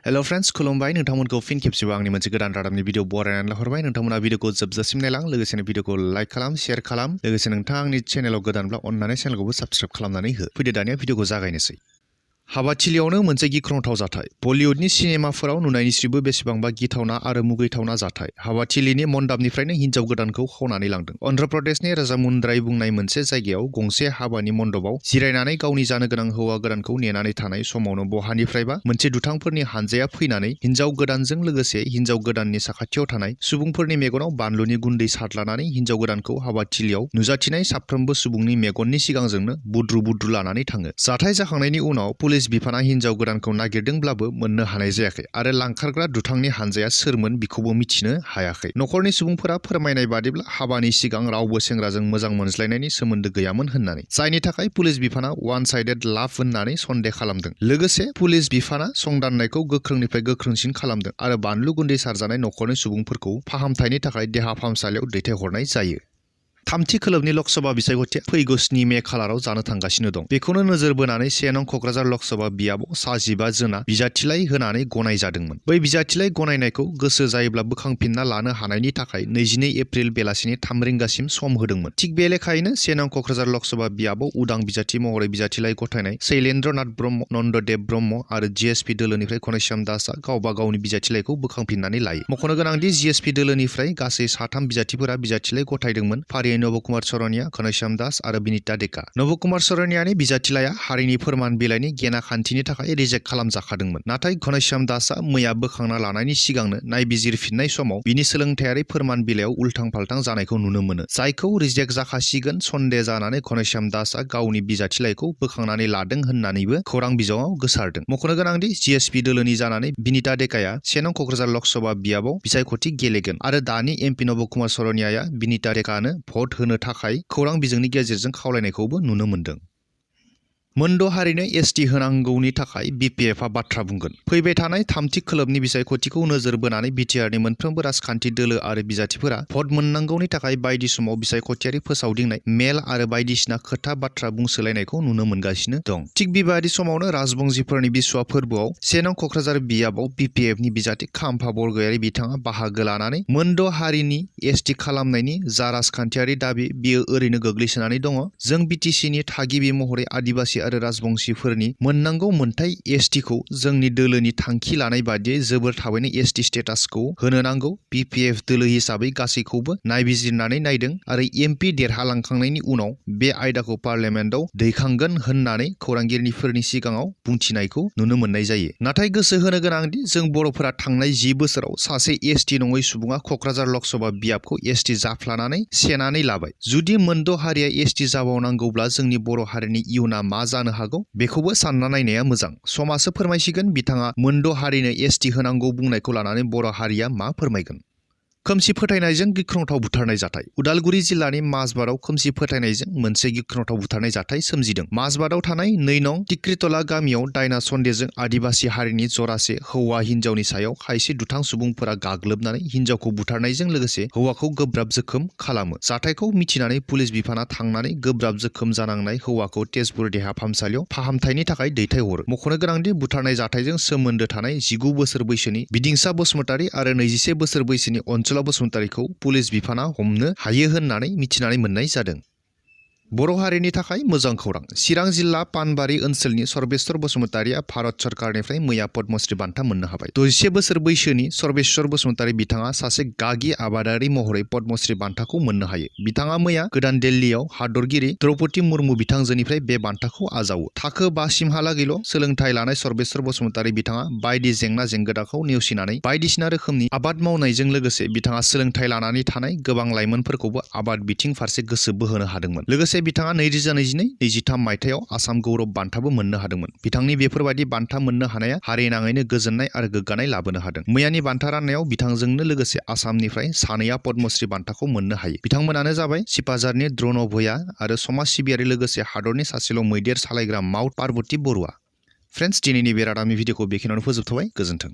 Hello friends खुलुमबाय नोंथांमोनखौ फिन खेबसेबाव आंनि मोनसे गोदान रादाबनि भिडिअ बरायनानै लाहरबाय। नोंथांमोना भिडिअखौ जोबजासिम नायलां, लोगोसेनो भिडिअखौ लाइक खालाम, शेयार खालाम, लोगोसे नोंथाङा आंनि चेनेलाव गोदानब्ला अन्नानै चेनेलखौबो साबस्क्राइब खालामनानै हो। फैदो दानिया भिडिअखौ जागायनोसै। हाबाथिलियावनो मोनसे गिख्रंथाव जाथाय। बलिउडनि सिनेमाफोराव नुनायनिख्रुइबो बेसेबांबा गिथावना आरो मुगैथावना जाथाय। हाबाथिलिनि मण्डपनिफ्रायनो हिन्जाव गोदानखौ खावनानै लांदों। अन्ध्र प्रदेशनि राजामुन्द्राय बुंनाय मोनसे जायगायाव गंसे हाबानि मण्डपआव जिरायनानै गावनि जानो गोनां हौवा गोदानखौ नेनानै थानाय समावनो बहानिफ्रायबा मोनसे दुथांफोरनि हानजाया फैनानै हिन्जाव गोदानजों लोगोसे हिन्जाव गोदाननि साखाथियाव थानाय सुबुंफोरनि मेगनाव बानलुनि गुन्दै सारलानानै हिन्जाव गोदानखौ हाबाथिलियाव नुजाथिनाय साफ्रोमबो सुबुंनि मेगननि सिगांजोंनो बुद्रु बुद्रु लानानै थाङो। जाथाय जाखांनायनि उनाव पुलिस बिफाना हिन्जाव गोदानखौ नागिरदोंब्लाबो मोननो हानाय जायाखै आरो लांखारग्रा दुथांनि हानजाया सोरमोन बेखौबो मिथिनो हायाखै। नखरनि सुबुंफोरा फोरमायनाय बादिब्ला हाबानि सिगां रावबो सेंग्राजों मोजां मोनज्लायनायनि सोमोन्दो गैयामोन होननानै, जायनि थाखाय पुलिस बिफाना वान साइडेड लाभ होननानै सन्देह खालामदों। लोगोसे पुलिस बिफाना संदाननायखौ गोख्रोंनिफ्राय गोख्रोंसिन खालामदों आरो बानलु गुन्दै सारजानाय नखरनि सुबुंफोरखौ फाहामथायनि थाखाय देहा फाहामसालियाव दैथायहरनाय जायो। थामथि खोलोबनि लकसभा बिसायख'थिया फैगौ 7 मे खालाराव जानो थांगासिनो दं। बेखौनो नोजोर बोनानै 1 नं क'क्राझार लकसभा बियाबाव सा 15 जोना बिजाथिलाइ होनानै गनाय जादोंमोन। बै बिजाथिलाइ गनायनायखौ गोसो जायोब्ला बोखांफिनना लानो हानायनि थाखाय 22 एप्रिल बेलासिनि 3 रिंगासिम सम होदोंमोन। थिग बे लेखायैनो 1 नं क'क्राझार लकसभा बियाबाव उदां बिजाथि महरै बिजाथिलाइ गथायनाय शैलेन्द्र नाथ ब्रह्म, नन्ददेब ब्रह्म आरो जिएसपि दोलोनिफ्राय घनश्याम दासआ गावबा गावनि बिजाथिलाइखौ बोखांफिननानै लायो। मख'नो गोनांदि जिएसपि दोलोनिफ्राय गासै 3 बिजाथिफोरा बिजाथिलाइ गथायदोंमोन। फारियै नबकुमार सरनिया, घनश्याम दास आरो बिनिता डेका। नबकुमार सरनियानि बिजाथिलाइया हारिनि फोरमान बिलाइनि गेना खान्थिनि थाखाय रिजेक्ट खालामजाखादोंमोन। नाथाय घनश्याम दासआ मैया बोखांना लानायनि सिगांनो नायबिजिरफिननाय समाव बिनि सोलोंथायारि फोरमान बिलाइयाव उल्थां फाल्थां जानायखौ नुनो मोनो, जायखौ रिजेक्ट जाखासिगोन सन्देह जानानै घनश्याम दासआ गावनि बिजाथिलाइखौ बोखांनानै लादों होननानैबो खौरां बिजोङाव गोसारदों। मख'नो गोनांदि जिएसपि दोलोनि जानानै बिनिता डेकाया 1 नं क'क्राझार लकसभा बियाबाव बिसायख'थि गेलेगोन आरो दानि एमपि नबकुमार सरनियाया बिनिता डेकानो भट होनो थाखाय खौरां बिजोंनि गेजेरजों खावलायनायखौबो नुनो मोन्दों। मोनद' हारिनो एसटि होनांगौनि थाखाय बिपिएफआ बाथ्रा बुंगोन। फैबाय थानाय थामथि खोलोबनि बिसायख'थिखौ नोजोर बोनानै बिटिआरनि मोनफ्रोमबो राजखान्थि दोलो आरो बिजाथिफोरा भट मोननांगौनि थाखाय बायदि समाव बिसायख'थियारि फोसावदिंनाय, मेल आरो बायदिसिना खोथा बाथ्रा बुंसोलायनायखौ नुनो मोनगासिनो दं। थिग बेबादि समावनो राजबंशिफोरनि बिसुवा फोरबोआव 1 नं क'क्राझार बियाबाव बिपिएफनि बिजाथि खाम्फा बरगयारि बिथाङा बाहागो लानानै मोनद' हारिनि एसटि खालामनायनि जा राजखान्थियारि दाबि बेयो ओरैनो गोग्लैसोनानै दङ। जों बिटिसिनि थागिबि महरै आदिबासि आरो राजबंशिफोरनि मोननांगौ मोनथाय एसटिखौ जोंनि दोलोनि थांखि लानाय बादियै जोबोर थाबैनो एसटि स्टेटासखौ होनो नांगौ। बिपिएफ दोलो हिसाबै गासैखौबो नायबिजिरनानै नायदों आरो एमपि देरहालांखांनायनि उनाव बे आयदाखौ पार्लियामेन्टआव दैखांगोन होननानै खौरांगिरिफोरनि सिगाङाव बुंथिनायखौ नुनो मोननाय जायो। नाथाय गोसो होनो गोनांदि जों बर'फोरा थांनाय 10 बोसोराव सासे एसटि नङै सुबुङा क'क्राझार लकसभा बियाबखौ एसटि जाफ्लानानै सेनानै लाबाय। जुदि मोनद' हारिया एसटि जाबावनांगौब्ला जोंनि बर' हारिनि इयुना मा जानो हागौ बेखौबो सानना नायनाया मोजां। समासो फोरमायसिगोन बिथाङा मोनद' हारिनो एसटि होनांगौ बुंनायखौ लानानै बर' हारिया मा फोरमायगोन। खोमसि फोथायनायजों गिख्रंथाव बुथारनाय जाथाय। उदालगुरि जिल्लानि माजबादआव खोमसि फोथायनायजों मोनसे गिख्रंथाव बुथारनाय जाथाय सोमजिदों। माजबादआव थानाय 2 नं टिक्रितला गामियाव दायना सन्देहजों आदिबासि हारिनि जरासे हौवा हिन्जावनि सायाव खायसे दुथां सुबुंफोरा गाग्लोबनानै हिन्जावखौ बुथारनायजों लोगोसे हौवाखौ गोब्राब जोखोम खालामो। जाथायखौ मिथिनानै पुलिस बिफाना थांनानै गोब्राब जोखोम जानांनाय हौवाखौ तेजपुर देहा फाहामसालियाव फाहामथायनि थाखाय दैथायहरो। मख'नो गोनांदि बुथारनाय जाथायजों सोमोन्दो थानाय 19 बोसोर बैसोनि बिदिंसा बसुमतारि आरो 21 बोसोर बैसोनि अनसुला बसुमतारिखौ पुलिस बिफाना हमनो हायो होननानै मिथिनानै मोननाय जादों। बर' हारिनि थाखाय मोजां खौरां। चिरां जिल्ला पानबारि ओनसोलनि सर्बेश्वर बसुमतारिया भारत सरकारनिफ्राय मैया पद्मश्री बान्था मोननो हाबाय। 61 बोसोर बैसोनि सर्बेश्वर बसुमतारि बिथाङा सासे गागि आबादारि महरै पद्मश्री बान्थाखौ मोननो हायो। बिथाङा मैया गोदान दिल्लीयाव हादरगिरि द्रौपदी मुर्मु बिथांजोनिफ्राय बे बान्थाखौ आजावो। थाखो 5 सिमहालागैल' सोलोंथाइ लानाय सर्बेश्वर बसुमतारि बिथाङा बायदि जेंना जेंगोदाखौ नेवसिनानै बायदिसिना रोखोमनि आबाद मावनायजों लोगोसे बिथाङा सोलोंथाइ लानानै थानाय गोबां लाइमोनफोरखौबो आबाद बिथिं फारसे गोसो बोहोनो हादोंमोन। लोगोसे बिथाङा 2022-23 मायथाइयाव आसाम गौरब बान्थाबो मोननो हादोंमोन। बिथांनि बेफोरबायदि बान्था मोननो हानाया हारि नाङैनो गोजोननाय आरो गोग्गानाय लाबोनो हादों। मैयानि बान्था राननायाव बिथांजोंनो लोगोसे आसामनिफ्राय सानैया पद्मश्री बान्थाखौ मोननो हायो। बिथांमोनानो जाबाय सिपाझारनि द्र'न भुइया आरो समाज सिबियारि लोगोसे हादरनि सासेल' मैदेर सालायग्रा माउथ पार्बती बरुवा। फ्रेन्ड्स, दिनैनि बे रादाबनि भिडिअखौ बेखिनियावनो फोजोबथ'बाय। गोजोन्थों।